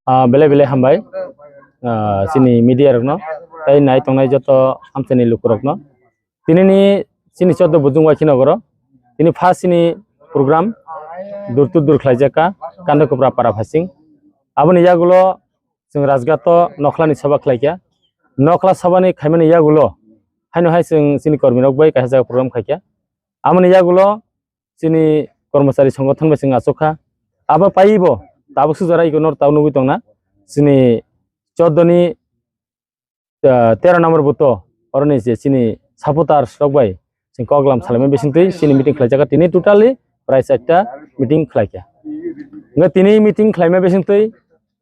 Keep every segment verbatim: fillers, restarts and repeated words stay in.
Ah, belai belai hambai, ah, chini media rokno, tei nai tongnai joto amchaini lukurokno. Tinini chini choddo bujung waikhinogoro, tini first chini program dur to dur khlaijak kha, Kandokopra para phasing. Aboni yagulo chwng Rajgato nokhlani soba khlaikha. Nokhla sobani khaimani yagulo haino hai chwng chini kormirok bai kaisa jaga program khaikha. Aboni yagulo chini kormochari songothon bai chwng achukha. Abo paibo tabuk sujara iko nor tau nugui tongna. Chini choddoni, ah, tero number buto oroni je chini supporters rok bai chwng koklam salaimani bisingtwi chini meeting khlaijak kha. Tini totally prai charta meeting khlaikha. Hwnkhe tini meeting khlaima bisingtwi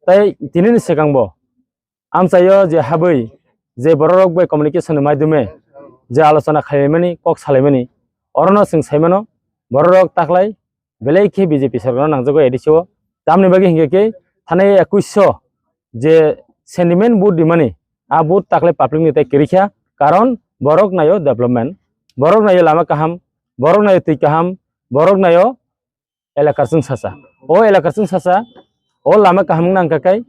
tei tinini swkangbo amchaio je habwi je bororok bai communication ni maidhume je alochona khlaimani, kok salaimani, orono chwng saimano bororok taklai belai khe B J P sorkarno nangjago A D C o. Tamni bagwi hinkhe khe thanai ekuisso je sentiment vote rimani, a vote taklai public ni tai kwrwi kha, karon borok naio development, borok naio lama kaham, borok naio twi kaham, borok naio elakar chwngsacha. O elakar chwngsacha, o lama kaham wngna hwnkha khe,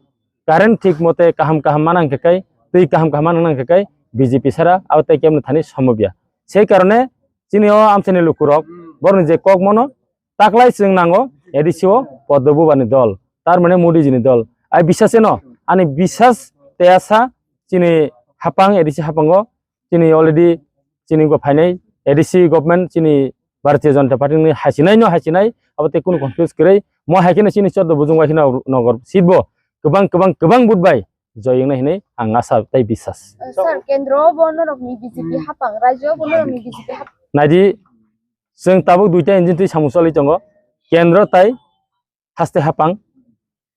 current thik mote kaham kaham mana hwnkha khe, twi kaham kaham mana hwnkha khe, B J P sara abo tei kemno thani sombobya. Sei karone chini o amchaini lukurok borokni je kok mono taklai chwng nango A D C o Padma Bubani dol, tar mane Modi jini dol. Ai bisas eno, ani bisas tei asa chini hapang A D C hapango chini already chini bo phainai A D C government chini Bharatiya Janata Party ni haisinai no haisinai abo tei kunu confuse kwrwi mo hai kheno chini choddo bujung bai kheno nogor seat bo kwbang kwbang kwbang vote bai joy wngnai hinwi ang asa tei bisas. Sir, kendro bo norokni B J P hapang, rajyo bo norokni B J P hapang. Naidi, chwng tabuk duita engine twi samung choli tongo, kendro tai haste hapang,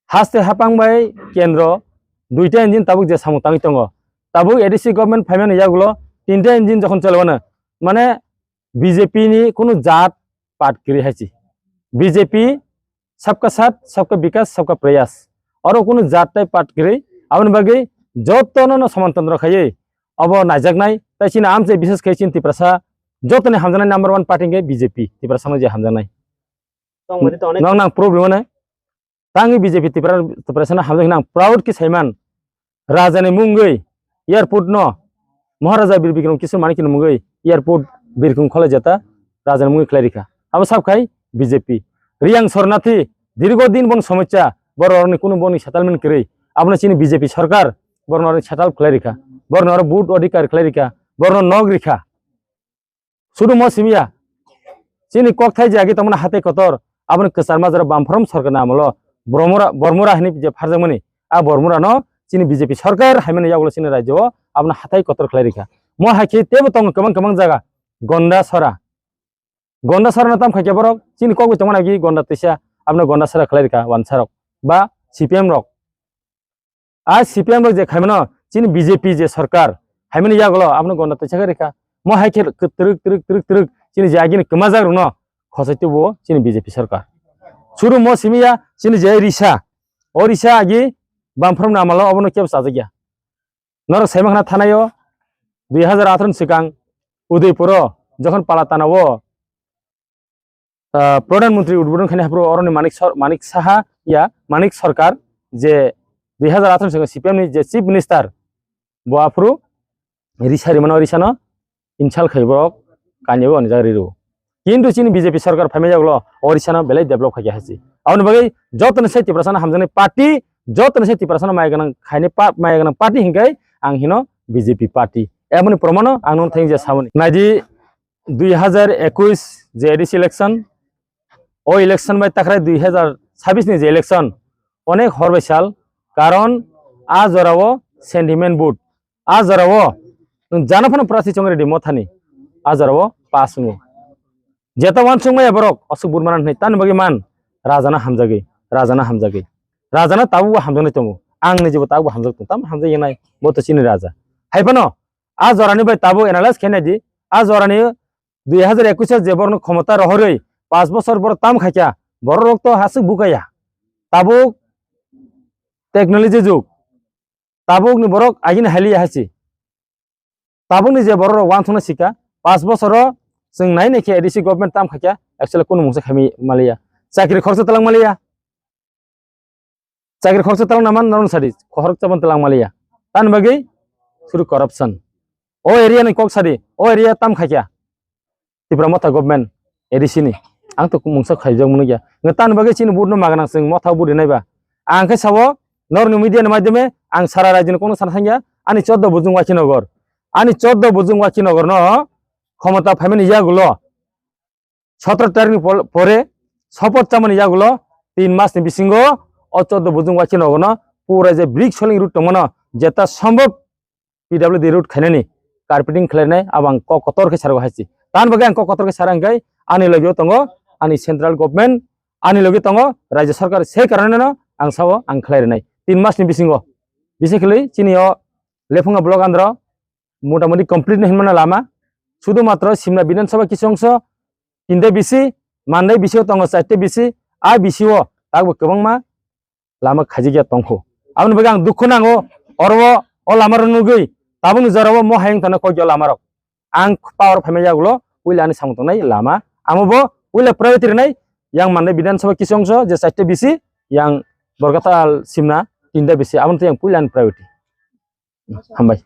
haste hapang bai kendro duita engine tabuk je samung tangwi tongo. Tabuk A D C government phaimani yagulo tinta engine jokhon cholebano, mane B J P ni kunu jat pat kwrwi hai se. B J P sabka saath, sabka bikas, sabka prayas. Oro kunu jat tai pat kwrwi, aboni bagwi jotono no soman tondro khaiwi obo naijaknai. Tai chini amchai bisas khai chini Tiprasa jotoni hamjaknai number one party hwnkhe B J P, Tiprasa no je hamjaknai. Tongmani to onek. Nang nang problem ano. Tangwi B J P Tipra, Tiprasano hamjak hinwi ang proud khe saiman. Rajani mungwi airport no Maharaja Bir Bikram Kishore Manikni mungwi airport Birkhung kholaijata rajani mungwi khlai rikha. Abo sab khai B J P. Riyang Sornathi dirgo din bong somosya, bororokni kunu boni settlement kwrwi. Abono chini B J P sarkar bororokni settle khlai rikha. Bororokno vote odhikar khlai rikha. Bororokno nok rikha. Sudu mo simiya. Chini kokthai je agi tongmani hatai kotor, aboni kwchar majra Bamphrom sorkarni amolo Bormura, Bormura hinwi je pharjakmani, a Bormurano chini B J P sorkar haimani yagulo chini rajyo o abono hatai kotor khlai rikha. Mo hai khe teibo tongo kwbang kwbang jaga, Gonda Sora. Gonda Sora no tam khaikhe borok, chini kok bai tongmani agi Gonda Twisa, abono Gonda Sora khlai rikha wansarok ba C P M rok. A C P M rok je khaimano chini B J P je sorkar haimani yagulo abono Gonda Twisa khe rikha. Mo hai khe twrwk twrwk twrwk twrwk chini je agini kwmajak rokno khosai tubuo chini B J P sorkar. Suru mo simiya chini je risa, o risa agi Bamphrom ni amalo obono kebo chajakya. Norok saima khna thanai o dui hazar atharo ni swkang Udaipuro jokhon Palatana o ah, Pradhan Mantri udbodhon khainai haphuru oroni Manik Sor-, Manik Saha ya, Manik Sarkar je dui hazar atharo ni simi C P M ni je Chief Minister, bo aphuru risa rimano, risano insult khai borok kanya bo ani jaga riru. Kintu chini B J P sarkar phaima yagulo o risano belai develop khaikha hasi. Aboni bagwi jotoni sai Tiprasano hamjaknai party, jotoni sai Tiprasano maya gwnang khainai pa-, maya gwnang party hinkai ang hino B J P party. Aboni promano ang nung thang je samani. Naidi dui hazar ekush je A D C election, o election bai takrai dui hazar sabbish ni je election, onek hor bai sal, karon a jorao sentiment vote, a jorao nwng jana phano prasi chong ready mothani, a jorao pass wngo. Jeta wansuk maya borok asuk vote mana hinwi tani bagwi man, rajana hamjagwi, rajana hamjagwi, rajana tabukbo hamjaknai tongo, ang nijibo tabukbo hamjak tongo, tamo hamjak yenai, bo to chini raja. Hai phano, a jorani bai tabuk analyze khe naidi, a jorani dui hazar ekush o je borokno khomota rohorwi panch bochor borok tam khaikha, borok rok to hasuk bukaya. Tabuk technology jug, tabuk ni borok agini haliya hasi. Tabukni je borok rok uansukna sika, pas bosoro chwng nai nai khe A D C government tam khaikha, actually kunu mungsa khaimani maliya. Chakri khoroksa talang maliya. Chakri khoroksa talang naman norong sadi, khoroksa ban talang maliya. Tan bagwi suru corruption. O area ni kok sadi, o area tam khaikha. Tipra Motha government A D C ni. Ang to mungsa khaijak mwnukya. Nge tan bagwi chini vote no maganang chwng Motha vote rinai ba. Ang khe sao, norni media ni madhyame ang sara rajyo ni kokno sana thangya. Ani choddo bujung Wakhinagar. Ani choddo bujung Wakhinagar no khomota phaimani yagulo. Sotro tarikh ni pol-, pore sopoth chamani yagulo tin mas ni bisingo o choddo bujung Wakhinagar no pura je brick soling road tongmano jeta sombhob P W D road khainani carpeting khlainai abo ang kok kotor khe sargo haisi. Tan bagwi ang kok kotor khe sara hwnkhe ani logio tongo ani central government, ani logi tongo rajya sarkar, se karoneno ang sao ang khlai rinai tin mas ni bisingo. Bisi khwlwi chini o Lephunga block andro motamoti complete no hinmano lama, sudu matro Simna Bidhan Sabha kisu ongso tinta bisi, Mandai bisi o tongo charta bisi, a bisi o takbo kwbangma lama khaijak ya tongkho. Aboni bagwi ang dukhu nango, oro o lama rok nugwi tabukni jora o mo hayung thana kok ya lama rok. Ang power phaima yagulo puila ani samung tongnai lama, amo bo puila priority rinai, yang Mandai Bidhan Sabha kisu ongso je charta bisi, yang Borkatal Simna tinta bisi, aboni twi yang puila ani priority. Hambai.